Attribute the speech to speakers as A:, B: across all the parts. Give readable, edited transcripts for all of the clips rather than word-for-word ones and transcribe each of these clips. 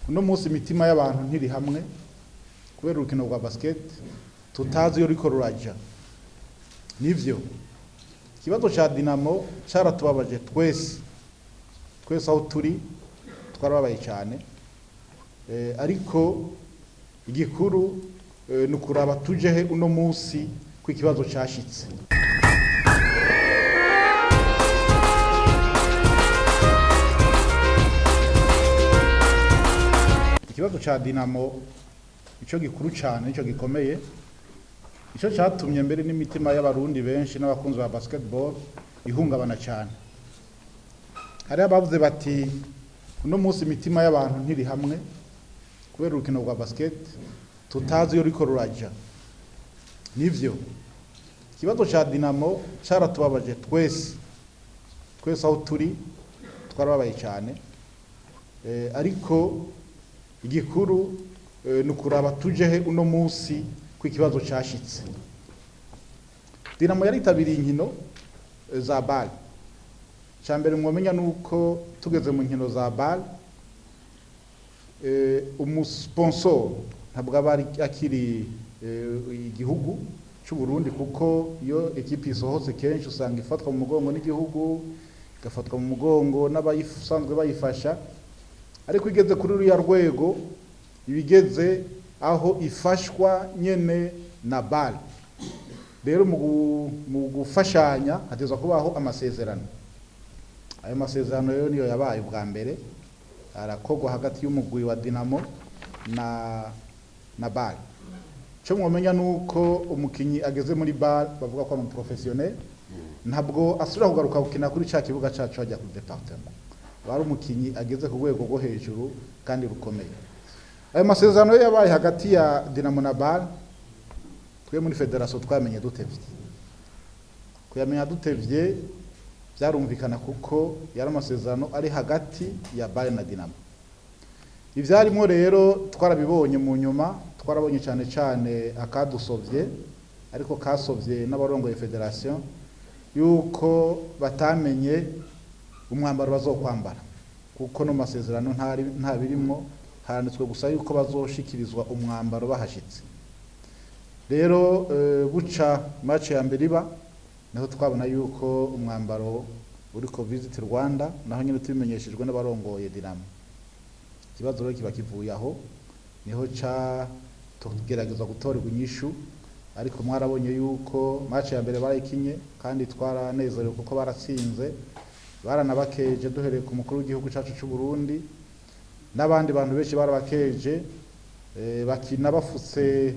A: Uno munsi imitima y'abantu ntiri hamwe kubera urukino rwa basket tutazi iyo ruriko ruraja. Nivyo, ikibazo ca Dinamo caratubabaje twese, twese aho turi twarababaye cyane, ariko igikuru ni ukuraba tujehe uno munsi ko ikibazo cashitse. Ikibazo ca Dinamo ico gikuru cane, nico gikomeye, ico catumye mbere n'imitima y'abarundi benshi n'abakunzi ba basketball ihungabana cyane. Hari abavuze bati uno munsi imitima y'abantu ntiri hamwe kubera urukino rwa basket tutazi iyo ruriko ruraja. Nivyo, ikibazo ca Dinamo caratubabaje twese, twese aho turi twarababaye cyane, ariko igikuru ni ukuraba tujehe uno munsi ko ikibazo cashitse. Dinamo yaritabiriye inkino za BAL. Icya mbere mwomenya nuko tugeze mu nkino za BAL, umusponsor ntabwo aba akiri igihugu cy'u Burundi, kuko iyo ekipi isohotse kenshi usanga ifatwa mu mugongo n'igihugu, igafatwa mu mugongo n'abayisanzwe bayifasha, ariko igeze kuri ruriya rwego ibigeze aho ifashwa nyene na BAL. Rero mu gufashanya hatezwa kubaho amasezerano. Ayo masezerano rero niyo yabaye ubwa mbere arakorwa hagati y'umugwi wa Dinamo na BAL. Cyo mwomenya nuko umukinyi ageze muri BAL bavuga ko ari umuprofessionnel, ntabwo asubira kugaruka gukina kuri ca kibuga cacu ajya ku département. Bari umukinyi ageze ku rwego rwo hejuru kandi rukomeye. Ayo masezerano yabaye hagati ya Dinamo na BAL, twe muri federation twamenye dutevye. Kuyamenya dutevye byarumvikana kuko yari amasezerano ari hagati ya BAL na Dinamo. Ivyarimo rero twarabibonye mu nyuma, twarabonye cyane cyane akadusovye, ariko kasovye n'abarongoye federation, yuko batamenye umwambaro bazokwambara, kuko no masezerano nta birimo, handitswe gusa yuko bazoshikirizwa umwambaro bahashitse. Rero buca match ya mbere iba, niho twabona yuko umwambaro uriko Visit Rwanda, naho nyine tubimenyeshejwe n'abarongoye Dinamo. Ikibazo rero kiba kivuye aho, niho ca tugerageza gutorerwa inyishu, ariko mwarabonye yuko match ya mbere barayikinye kandi twaranezerewe kuko baratsinze, baranabakeje duhereye ku mukuru w'igihugu cacu c'u Burundi n'abandi bantu benshi barabakeje, bakina bafutse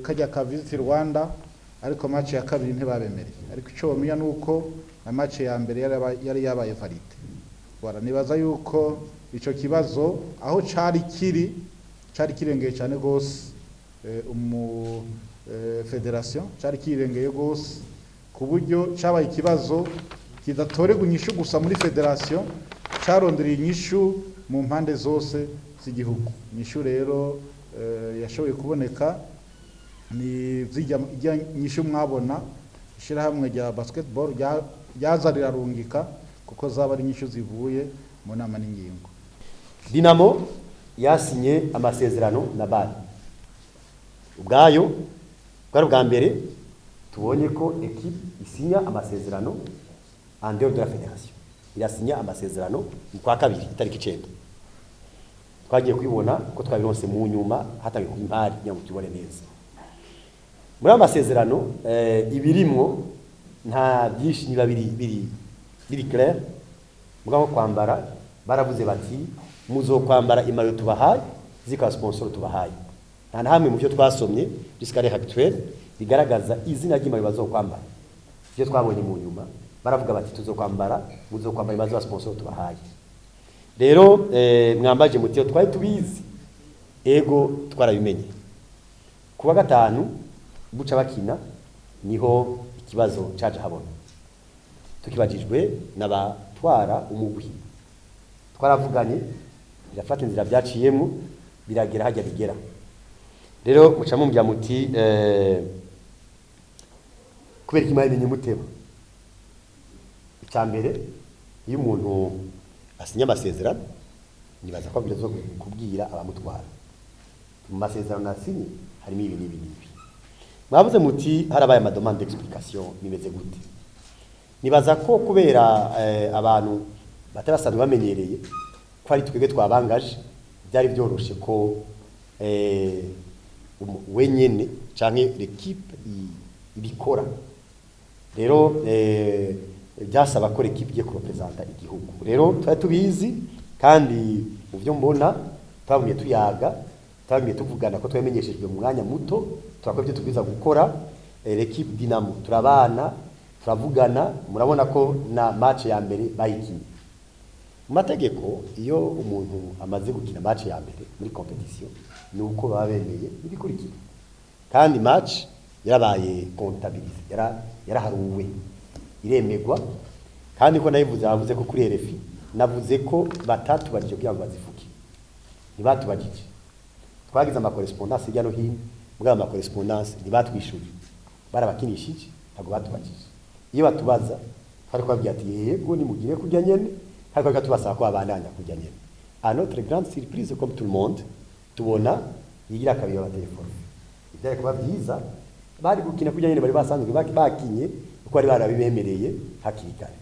A: kajya ka Visit Rwanda, ariko match ya kabiri ntibabemereye. Ariko ico bamenya nuko na match ya mbere yari yabaye valide. Voilà, nibaza yuko ico kibazo aho cari kiri cari kirengeye cyane gose, federation cari kirengeye gose, ku buryo cabaye ikibazo kidatorerwa inyishu gusa muri federation, carondereye inyishu mu mpande zose z'igihugu. Inyishu rero yashoboye kuboneka ni zijya nyishu mwabona ishirahamwe rya basketball ryaza rirarungika, kuko zaba ari inyishu zivuye mu nama n'ingingo.
B: Dinamo yasinye amasezerano na BAL ubwayo, bwari ubwa mbere tubonye ko equipe isinya amasezerano en dehors de la fédération. Irasinya amasezerano mu kwa kabiri itariki 9. Twagiye kwibona ko twabironse mu nyuma hatangiye kuba impari kugira ngo tubone neza. Muri ayo masezerano ibirimwo nta byinshi niba biri clair, mugabo kwambara baravuze bati muzokwambara imayo tubahaye zikaba sponsor tubahaye. Nta na hamwe mu byo twasomye jusqu'à l'heure actuelle bigaragaza izina ry'imayo bazokwambara. Ibyo twabonye mu nyuma baravuga bati tuzokwambara, muzokwambara imayo za sponsor tubahaye. Rero mwambaje mutiyo twari tubizi, ego twarabimenye. Kuwa gatanu buca bakina niho ikibazo caje habona. Tukibajijwe n'abatwara umugwi, twaravuganye birafata inzira byaciyemo biragera hajya bigera. Rero muca mumbya muti kubera iki mwabimenye muteba? Icya mbere, iyo umuntu asinya amasezerano Nibaza ko abwirizwa kubwira abamutwara mu masezerano nasinye harimo ibi n'ibi n'ibi. Mwavuze muti harabaye ama demande d'explication, bimeze gute? Nibaza ko kubera abantu batari basanzwe bamenyereye ko ari twebwe twabangaje, byari byoroshe ko wenyene canke l'équipe ibikora. Rero byasaba ko l'équipe igiye kurepresenta igihugu. Rero twari tubizi, kandi mu byo mbona twagumye tuyaga, twagumye tuvugana, ko twamenyeshejwe mu mwanya muto, turakora ibyo tubwiza gukora. L'équipe Dynamo turabana, turavugana. Murabona ko na match ya mbere bayikinye. Mu mategeko, iyo umuntu amaze gukina match ya mbere muri compétition, ni uko baba bemeye ibikurikira, kandi match yarabaye comptabilisée, yaraharuwe, iremegwa. Kandi ko nabivuze, bavuze ko kuri RFI navuze ko batatubajije kugira ngo bazifuke. Ntibatubajije. Twagize ama correspondance hirya no hino, muri ayo ma correspondance ntibatwishuye, barabakinishije, ntabwo batubajije. Iyo batubaza, twari kubabwira ati: "Yego, nimugire kurya nyene." Ariko reka tubasaba ko babandanya kurya nyene. À notre grande surprise, comme tout le monde, tubona yigira kabiri bateye forfait. Ibyari kuba byiza, bari gukina kurya nyene bari basanzwe bakinye, kuko bari barabibemereye hakiri kare.